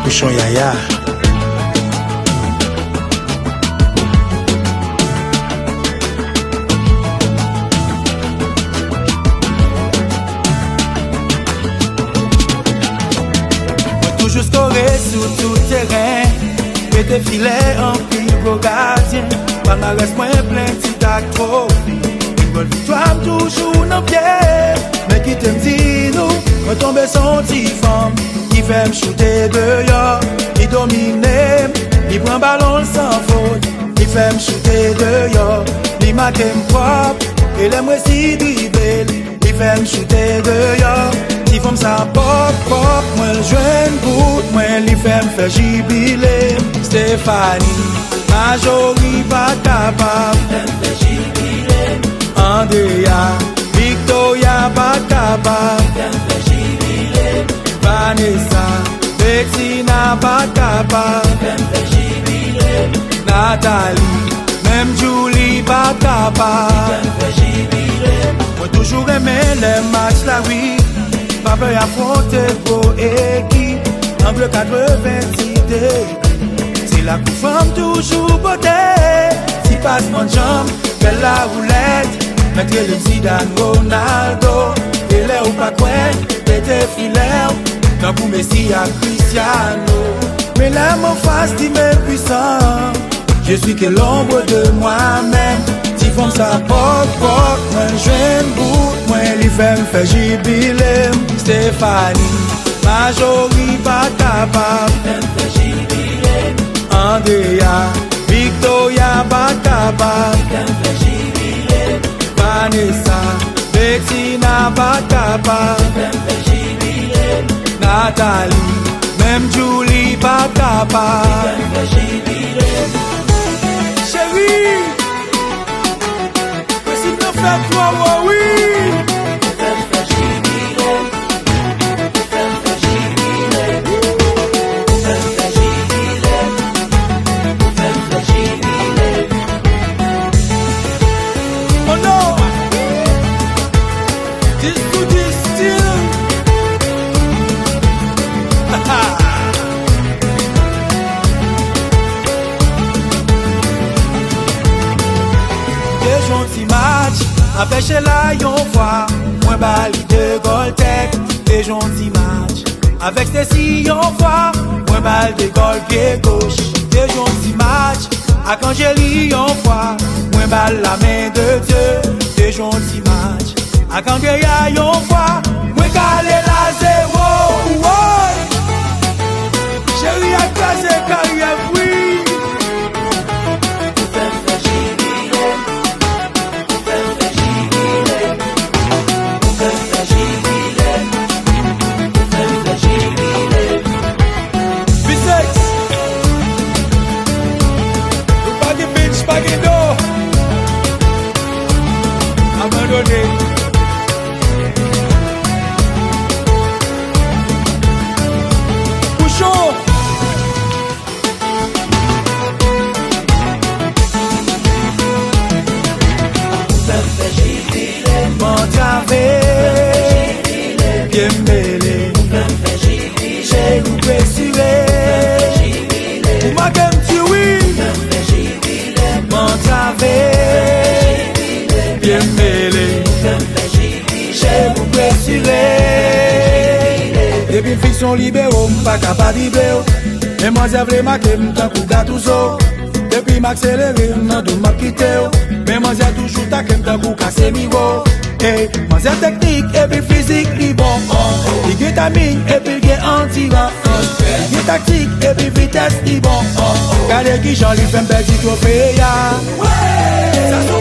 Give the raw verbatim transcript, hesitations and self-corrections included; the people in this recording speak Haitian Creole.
Pouchon yaya. Mwen toujou skore sou tout teren. Mete filè anpil gwo gadyen. Palmarès mwen plen tit ak twofe. Yon gòl viktwa m toujou nan pye. Men kite m di nou, mwen tonbe sou ti fanm ki fè m choute deyò. Li domine m, li pran balon l san fot. Li fè m choute deyò, li make m pwòp. E lè m resi drible l, li fè m choute deyò. Ti fanm sa pòp, pòp, mwen jwenn bout mwen, li fè m fè jibile. Stéphanie, Majori pa kapab. Andrea, Victoria pa kapab. Vanessa, Bettina pa kapab. Nathalie, menm Julie pa kapab. Mwen toujou renmen lè match la wi. Pa pè afwonte gwo ekip. Angle katreven ti de. Se la kou fanm toujou pote. Ti pas pran janm, bèl la woulèt. Mèt rele m Zidane, Ronaldo. E lè ou pa kwè, pete filè w. Tankou Messi ak Cristiano. Men lè m anfas li men pwisan. Je suis que l'ombre de moi-même. Ti fanm sa pòk pòk, mwen jwenn bout mwen, li fè m fè jibile m. Stéphanie, Majori pa kapab. Andrea, Victoria pa kapab. Vanessa, Bettina pa kapab. Nathalie, menm Julie pa kapab. Cheri, prensip nan fèt twò wo wi. Oh non! Dis pou dis still. Te jwenn ti match avèk Sheila yon fwa, mwen ba li de gòl tèt. Te jwenn ti match avèk Stacy yon fwa, mwen ba l de gòl pye goch. Te jwenn ti match ak Angélie yon fwa, mwen ba l la men de Dye. Te jwenn ti match ak Andrea yon fwa, mwen kale l a zewo. Woy! Cheri a kraze karyè m wi. Bisex. Nou pa gen bench, pa gen do. Abandone. Pouchon. Antrave, pye m mele, cheri w presire, ou make m di wi. Antrave, pye m mele, cheri w presire. Depi m fin se yon libero, m pa ka pa drible w. Men manzè vle make m tankou Gattuso. Depi m akselere, m nan do m ap kite w. Men manzè toujou take m tankou Casemiro. Ey, manzè teknik epi fizik li bon. Li gen timing epi l gen andirans. Li gen taktik epi vitès li bon. Gade kijan li fè m pèdi twofe a. Sa se